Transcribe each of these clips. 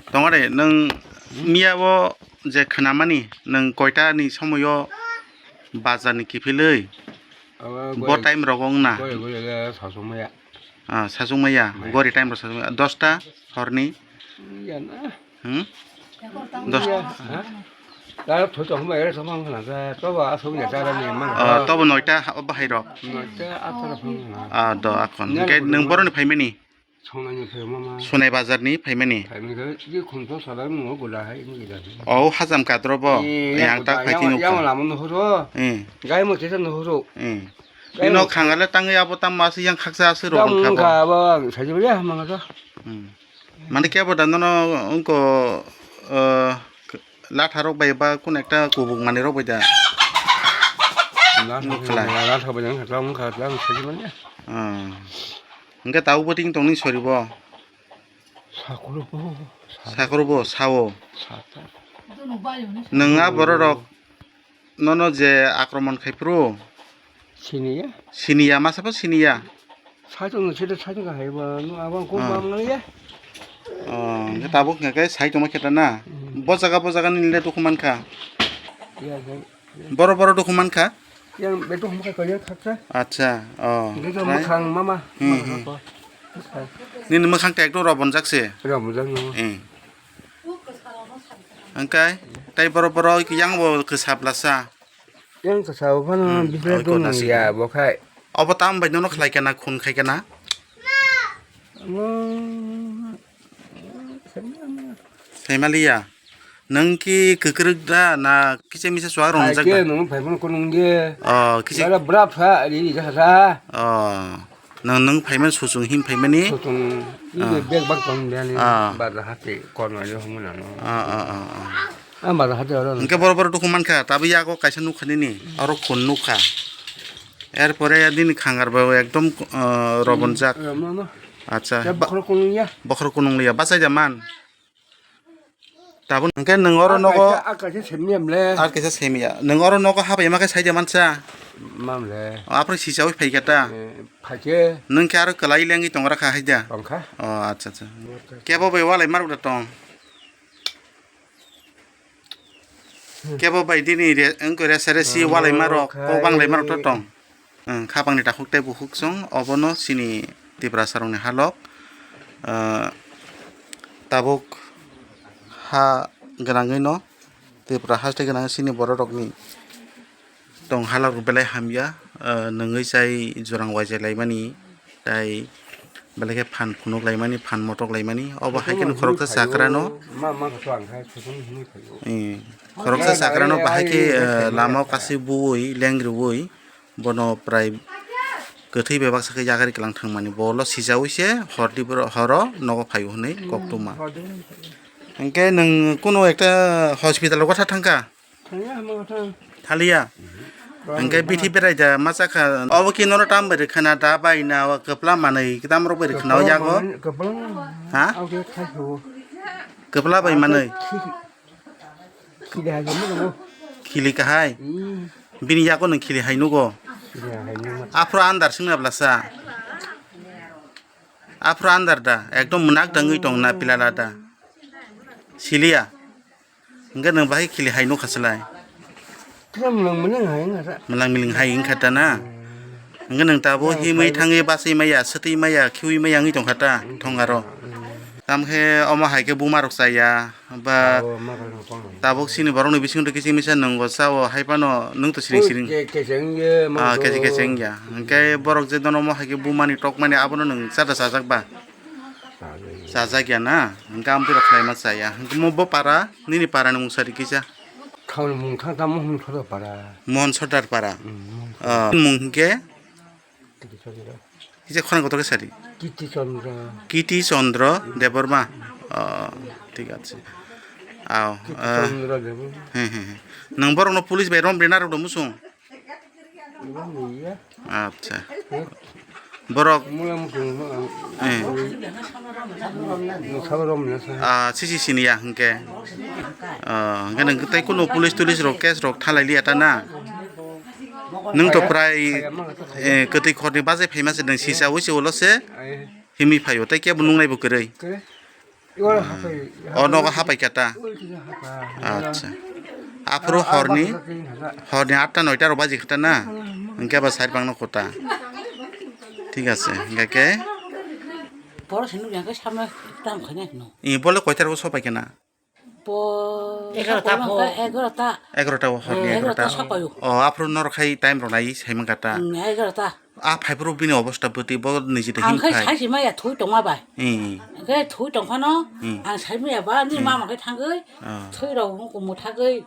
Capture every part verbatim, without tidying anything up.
Tongare, nwng miya o je khnamani, nwng koita ni somoyo bazar ni kiphilwi? Bo time rogo wngna? Ah, sachung maya, gori time rok sachung maya, dosta horni. Hmm? Dos. Ah, tobo noita ha-, bahai rok. Ah, do akon. Hingke nwng boroni phaimani? Sonai bazar ni phaimani? Oh, hajam kadro bo. Yang tak phaiti nukha. Eh. Ino khangale tangwi abo tam masi yang khaksa aswk rok wngkha bo. Hmm. Mane kebo da nono wngko, eh, latha rok bai ba kun ekta kubuk manwi rok bai da. Nukhlai. Ah. Hingke tabuk bo ting tongni sori bo. Sakoro bo sao. Nwng a borok rok nono je akromon khai phuru? Siniya. Siniya, masa pho siniya? Saitung no sida saitung ka hai ba, no abang ko bang nang ya. Oh, hingke tabuk hingke sai tongma khe ta na? Bo jaga, bo jaga ni le dukhu mankha. Boro boro dukhu mankha? Yang beto hum ka kaya khaksa. Acha, oh. Nini mwkhang te ekdom robonjak se. Robonjak no. Eh. Angkai, tai boro boro yang bo kwsa blasa. Yang kwsa bo phano bibra dong ya bo khai. Obo tam bai nono khlai kana, khun khai kana. Amo. Saimaliya. Nwng ki kwkrwk da na kisa misa chuwak rok nungjak da? Nwng phai phano kunung de. Oh, kisa. Bara bra pha ri ri ja sa. Oh. Nwng, nwng phaimani sochung him phaimani? Sochung, ah, bag bag tong de ani. Ah. Bazar hati kono ani humna no. Ah, ah, ah, ah. Ah, bazar hati oro. Hingke boro boro dukhu mankha, tabi yago kaisa nukha nini, oro khun nukha. Erpore nini khangar bo ekdom, ah, robonjak. Acha. Bokhorok kunung ya. Bokhorok kunung liya, bachai da man. Tabuk hingke nwng oro nogo. Ar kaisa semiya mle. Ar kaisa semiya. Nwng oro nogo habai ma khe saida mansa. Mamle. Aphuru sichawi phaikha ta. Phaikhe. Nwng khe aro kwlai lengwi tongra kha haida. Tongkha. Oh, acha, acha. Kebo bai walai marok da tong. Kebo bai dini re, wngkhe resa resi walai marok, kok banglai marok to tong. Khapangni takhuk tei bukhuk chwng obono chini Tiprasarokni halok, ah, tabuk ha gwnangwino Tripura haste gwnang chini bororokni tong halok belai hamya, ah, nwngwi chai jurang waijai laimani, tai belai khe phan phunuk laimani, phan motok laimani, obo hai kheno khoroksa chakrano, khoroksa chakrano bahai khe, ah, lama o kasi buwi lengriwi. Bono prai kwthwi bebaksa khe yakarwi kwlang thangmani, bolo sijaui se hordi boro horo nogo phaio hwnwi koktwma. Hwnkhe nwng kunu ekta hospital o gotha thangkha? Thaliya. Hwnkhe bithi berai da ma chakha? Obo ki nono tam bai rwkha na da bai na kwpla manwi tam rok bai rwkha na o yago? Ha? Kwpla bai manwi. Khili kahai. Bini yago nwng khili hai nugo. Aphuru andar swngna blasa. Aphuru andar da, ekdom mwnakdangwi tong na pilala da. Siliya. Hwnkhe nwng bahai khili hai nukha slai. Mwlang miling hai wngkha ta na? Hwnkhe nwng tabuk himwi thangwi bachwi maya, swtwi maya, khiui maya wngwi tongkha ta thongaro. Tamkhe omo hai khe buma rok chaya ba tabuk chini borokni bisingo kisa misa nwngo chao hai phano nwng to siring siring. Kese kese wngya. Hwnkhe borok je dono omo hai khe bumani tokmani abono nwng chada chajak ba? Chajak ya na? Hwnkhe amtwi rok khlaima chaya. Hwnkhe omo bo para, nini para ni mung sari kisa. Khangni mung thang tamo hwn khoto para. Mohon Sordar para. Mung hwnkhe? Kiti Chandra. Kisa khorang kotor khe sadi. Kiti Chandra. Kiti Chandra Debbarma. Oh, thik ache. Aw. Kiti Chandra Debbarma. He he he. Nwng borok no police bai rom rina rok do musung. Acha. Borok. Ah, sisi siniya hwnkhe. Ah, hwnkhe nwng tei kunu police tulis rok case rok thalai liya ta na? Nwng to prai, eh, kwtwi khorni bajai phaima se nwng sisa ui se ulo se himwi phaio tei kebo nungnai bo kwrwi. O nogo hapai kha ta? Acha. Aphuru horni, horni atta noita rok baji kha ta na? Hwnkhe ba side bangno kota. Thik ase, hwnkhe khe? Boro sini yang khe sama tam khanya no. I bole koita rogo sopai khe na? Bo egarota bo. Egarota. Egarota o horni egarota. Egarota sopai o. O aphuru norok khai time rok nai sai mankha ta? Egarota. A phaiphuru bini obosta bwtwi bo niji de him khai. Ang khai sai si maya thui tongma bai. Hmm. Hwnkhe thui tongphano ang sai maya ba ni mama khai thangwi thui rok muthagwi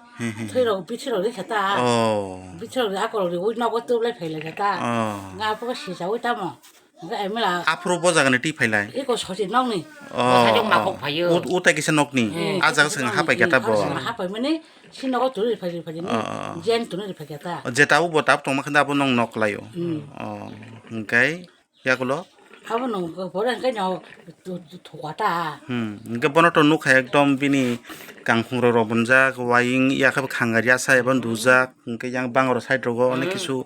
thui rok bithi rok rikha ta. Oh. Bithi rok akol rok riwi nogo twlai phailai kha ta. Oh. Nga phuru sijawi tamo. Hwnkhe emela. Aphuru bo jagani twi phailai. Eko sochi nokni. Oh. Sajak makhok phaio. Ut utai kisa nokni. Hmm. A jaga seng hapai kha ta bo. Hapai mani. Si nogo turi phai phai ni. Oh, oh, oh. Jen turi phai kha ta. Oh, je tabuk bo tabuk tongma khe abo nong nok lai o. Hmm. Oh, hwnkhe yakulo? Abo nong pore hwnkhe no thuka ta. Hmm. Hwnkhe bono to nukha ekdom bini kangkhung rok rok bunjak, waying yakhe bo khangaria sa ebo dujak, hwnkhe yang bangor side rogo onek kisu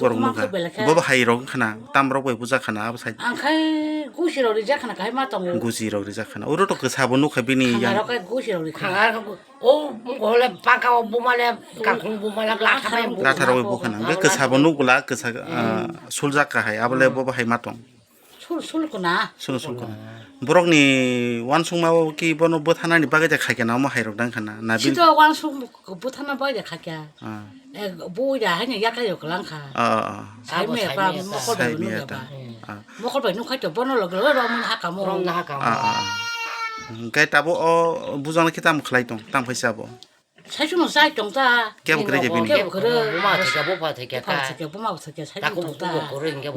borok nukha. Bobo hai rok khana, tam rok bai bujak khana abo side. Ang khai gusi rok rijak khana khai ma tongo. Gusi rok rijak khana. Oro to kwsa bo nukha bini yang. Khana rok khai gusi rok rijak khana. O hole baka o bumale kakhung bumale latha bai bu. Latha rok bai bu khana. Hwnkhe kwsa bo nukla kwsa suljak ka hai abole bobo hai ma tong. Sul sul kuna. Sul sul kuna. Borokni wansukma o ki bono bwthanani bagwi de khaikhe na omo hai rok dang khana. Na bini sito wansuk bwthana bagwi de khaikha. Ah. Bo ya haino yakai rok lang kha. Ah, ah, ah. Sai me pa mokol bai nukya ba. Mokol bai nukhai to bono log log rok mun hakamo. Rok na hakamo. Ah, ah, ah. Hwnkhe tabo o bujang khe tam khlai tong, tam khaisa bo. Sai chwng chai tong ta. Kebo kwrwi je bini? Kebo kwrwi. Buma thwikya, bupha thwikya ta. Bupha thwikya, buma thwikya, sai chwng tong ta.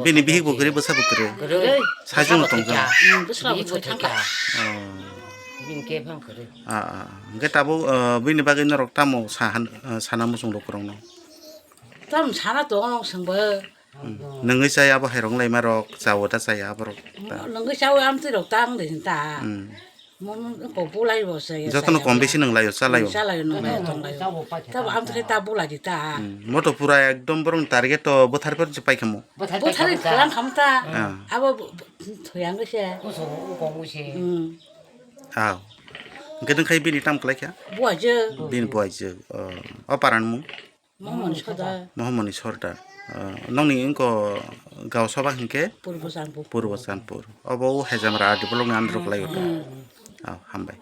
Bini bihik bo kwrwi, bwsa bo kwrwi. Kwrwi. Sai chwng tong ta. Bwsa bo thwikya. Oh. Bini kebo kwrwi. Ah, ah. Hwnkhe tabuk, ah, bini bagwi norok tamo sa han, ah, sana muchung rok kwrwngno? Tam sana tong sengbo. Nungwi chai abo hai rok lai ma rok, chawo ta chai abo rok ta. Nungwi chawo amtwi rok tang de ta. Hmm. Mo ko bulai bo se. Jotono kom besi nung laio, chalaio. Chalaio nung laio tong laio. Tabo amtwi ta bulai di ta. Hmm. Mo to pura ekdom borong target to bothar per je pai khamo. Bothar kalang kham ta. Ah. Abo thoyang se. Kuso ko nguse. Hmm. Ah. Gedeng khai bini tam klai kha? Buaijwk. Bini buaijwk. Oh. O paran mung? Mohamoni Sordar. Mohamoni Sordar. Ah, nokni wngko Gaosabha hinkhe? Purbo Chandpur. Purbo Chandpur. Obo o Hejamra R D block ni under o kwlai o ta? Hmm. Ah, hambai.